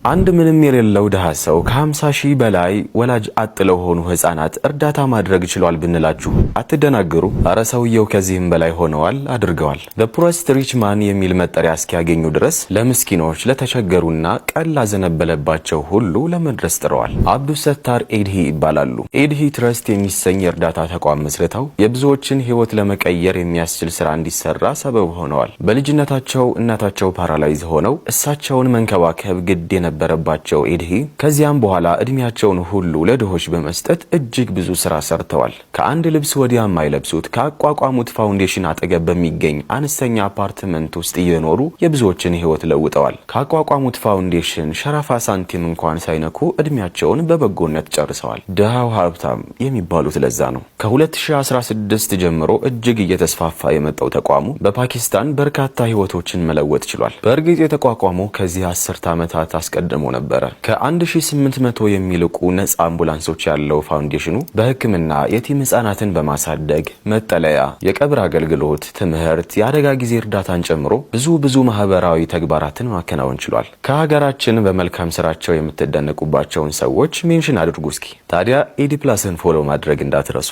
አንድ ምንም የሌለው ድሃ ሰው ከ50 ሺህ በላይ ወላጅ አጥ ለሆኑ ህፃናት እርዳታ ማድረግ ችሏል ብንላችሁ አትደናገሩ? አረ ሰውየው ከዚህም በላይ ሆነዋል፣ አድርገዋል። "The poorest rich man" የሚል መጠሪያ እስኪያገኙ ድረስ ለምስኪኖች፣ ለተቸገሩና ቀን ላዘነበለባቸው ሁሉ ለመድረስ ጥረዋል። አብዱሰታር ኤድሂ ይባላሉ። ኤድሂ ትረስት የሚሰኝ የእርዳታ ተቋም መስርተው የብዙዎችን ህይወት ለመቀየር የሚያስችል ስራ እንዲሰራ ሰበብ ሆነዋል። በልጅነታቸው እናታቸው paralyze ሆነው እሳቸውን መንከባከብ ግድ የነበረባቸው ኤድሂ ከዚያም በኋላ እድሜያቸውን ሁሉ ለድሆች በመስጠት እጅግ ብዙ ስራ ሰርተዋል። ከአንድ ልብስ ወዲያ የማይለብሱት ካቋቋሙት ፋውንዴሽን አጠገብ በሚገኝ አነስተኛ አፓርትመንት ውስጥ እየኖሩ የብዙዎችን ህይወት ለውጠዋል። ካቋቋሙት ፋውንዴሽን ሸራፋ ሳንቲም እንኳን ሳይነኩ እድሜያቸውን በበጎነት ጨርሰዋል። ድሃው ሀብታም የሚባሉት ለዛ ነው። ከ2016 ጀምሮ እጅግ እየተስፋፋ የመጣው ተቋሙ በፓኪስታን በርካታ ህይወቶችን መለወጥ ችሏል። በእርግጥ የተቋቋመው ከዚህ 10 ዓመታት አስቀድሞ ነበረ። ከ1800 የሚልቁ ነጻ አምቡላንሶች ያለው ፋውንዴሽኑ በሕክምና፣ የቲም ህጻናትን በማሳደግ፣ መጠለያ፣ የቀብር አገልግሎት፣ ትምህርት፣ የአደጋ ጊዜ እርዳታን ጨምሮ ብዙ ብዙ ማህበራዊ ተግባራትን ማከናወን ችሏል። ከሀገራችን በመልካም ስራቸው የምትደነቁባቸውን ሰዎች mention አድርጉ እስኪ። ታዲያ ኤዲ ፕላስን follow ማድረግ እንዳትረሱ።